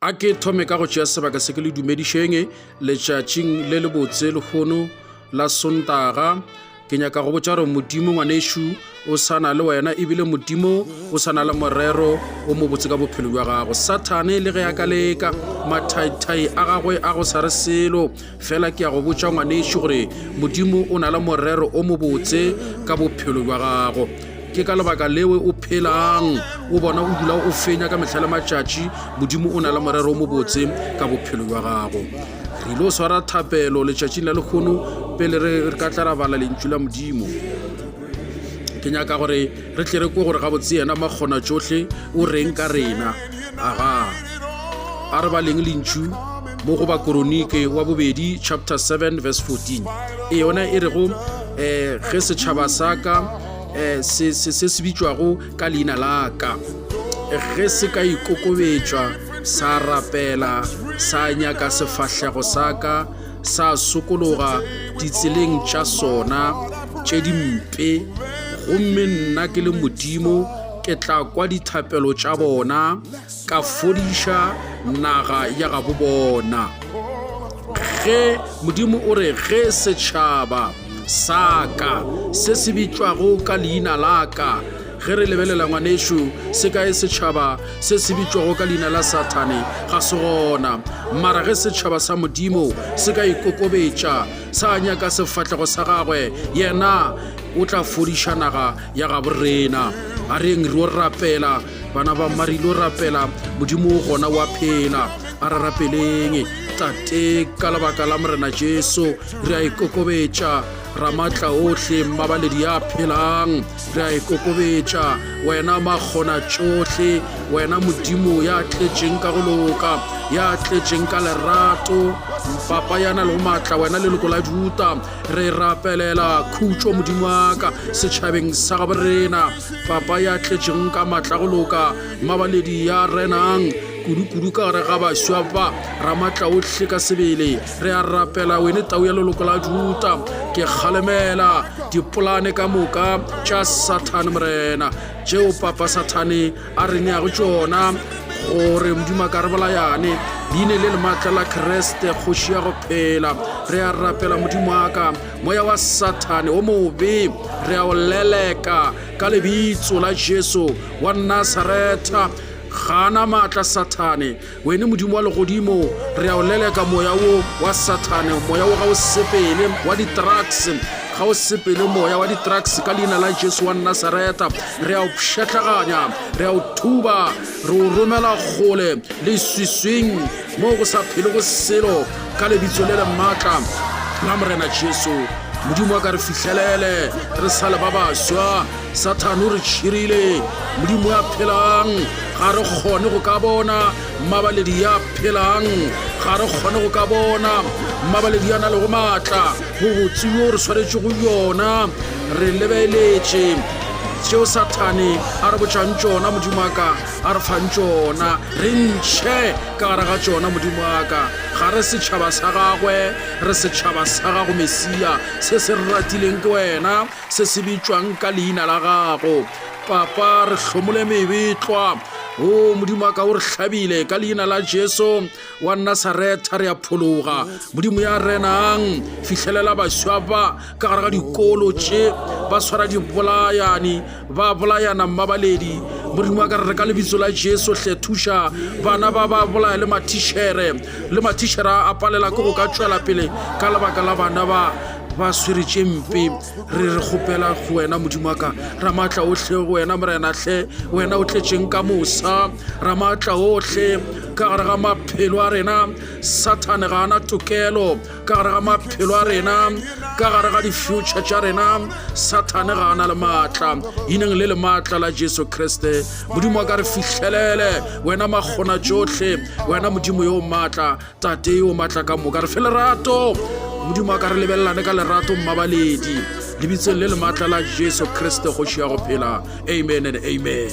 A ke thome ka go tšea sebaka se ke le dumedišeng letšatšing le lebotse lehono la Sontaga. Ke nyaka go botša gore Modimo ngwanešu o sa na le wena ebile Modimo o sa na le morero o mobotse ka bophelo bja gago. Sathane le ge a ka leka mathaithai a gagwe a go sa re selo, fela ke ya go botša ngwanešu gore Modimo o na le morero o mobotse ka bophelo bja gago. Ke ka lebaka lewe o phelang o bona o dula o fenya ka mehla le matšatši. Modimo o na le morero o mobotse ka bophelo bja gago. Re ile go swara thapelo letšatšing la lekgono pele re ka tla ra bala lentšu la Modimo. Ke nyaka gore re tle re kwe gore gabotse yena makgona tšohle o reng ka rena. Aga, a re baleng lentšu mo go Bakoronike wa bobedi chapter 7 verse 14. E yona e rego um ge setšhaba sa ka eh, se, se, se se bitšwago ka leina la ka ge se ka ikokobetšwa sa rapela sa nyaka sefahlego sa ka sa sokologa ditseleng tša sona tše dimpe gomme nna ke le modimo ke tla kwa dithapelo tša bona ka fodiša naga ya gabo bona ge modimo o re ge setšhaba sa ka se se bitšwago ka leina la ka. Ge re lebelela ngwanešu, se kae setšhaba se se bitšwago ka leina la Sathane? Ga se gona. Mara ge setšhaba sa Modimo se ka ikokobetša, sa nyaka sefahlego sa gagwe, yena o tla fodiša naga ya gabo rena. A reng re o rapela, bana ba mma, re ile rapela, Modimo o gona wa phela. A re rapeleng, Tate, ka lebaka la Morena Jesu. Re a ikokobetša, Ramatla ohle, Mmabaledi ya phelang. Re a ikokobetša, Wena Makgona tšohle, Wena Modimo ya tletšeng ka go loka, ya tletšeng ka lerato, Papa ya na le go matla, Wena leloko la Juta. Re rapelela khutšo, Modimo wa ka, setšhabeng sa gabo rena, Papa ya tletšeng ka matla go loka, Mmabaledi ya renang kudu-kudu ka gare ga baswa ba, Ramatla ohle ka sebele. Re a rapela wene tau ya leloko la Juta, ke kgalemela dipolane ka moka tša Sathane Morena, tšeo papa Sathane a re neago tšona gore Modimo a ka re bolayane. Leine le le maatla la Kriste, kgoši ya go phela, re a rapela Modimo wa ka, moya wa Sathane o mobe re a o leleka ka lebitso la Jesu wa Nasaretha. Gana maatla Sathane. Wene Modimo wa legodimo, re a o leleka moya wo wa Sathane, moya wo ga o sepele, wa di-drugs, ga o sepele moya wa di-drugs ka leina la Jesu wa Nasaretha. Re a o pšhatlaganya, re a o thuba, re o romela kgole leswiswing moo go sa phele go selo ka lebitso le le maatla la Morena Jesu. Modimo wa ka re fihlelele re sa le ba baswa. Sathane o re tšhirile. Modimo ya phelang ga re kgone go ka bona mmabaledi ya phelang ga re kgone go ka bona mmabaledi ya na le go maatla bobotse bjo re swanetše go yona re lebeletše tšeo sathane a re botšang tšona modimo wa ka a re fang tšona re ntšhe ka gare ga tšona modimo wa ka ga re setšhaba sa gagwe re setšhaba sa gago mesia se se re ratileng ke wena se se bitšwang ka leina la gago. Papa, re hlomole mebetlwa. O Modimo wa ka o re hlabile ka leina la Jesu wa Nasaretha re a phologa. Modimo ya renang, fihlelela baswa ba ka gare ga dikolo tše ba swara dibolayane ba bolayana mmabaledi. Modimo wa ka re re ka lebitso la Jesu hle thuša bana ba ba bolaya le mathišere le mathišere a palela ke go ka tšwela pele ka lebaka la bana ba ba swere tše mpe re re kgopela go wena modimo wa ka ramaatla ohle go wena morena hle wena o tletšeng ka mosa ramaatla ohle ka gare ga maphelo a rena sathane ga ana tokelo ka gare ga maphelo a rena ka gare ga di-future tša rena sathane ga ana le maatla ineng le le maatla la jesu kriste modimo wa ka re fihlelele wena makgona tšohle wena modimo yo maatla Tate yo maatla ka moka, re fe lerato. Modimo a ka re lebelelane ka lerato mmabaledi. Lebitsong le le maatla la Jesu Kriste kgoši ya go phela. Amen and amen.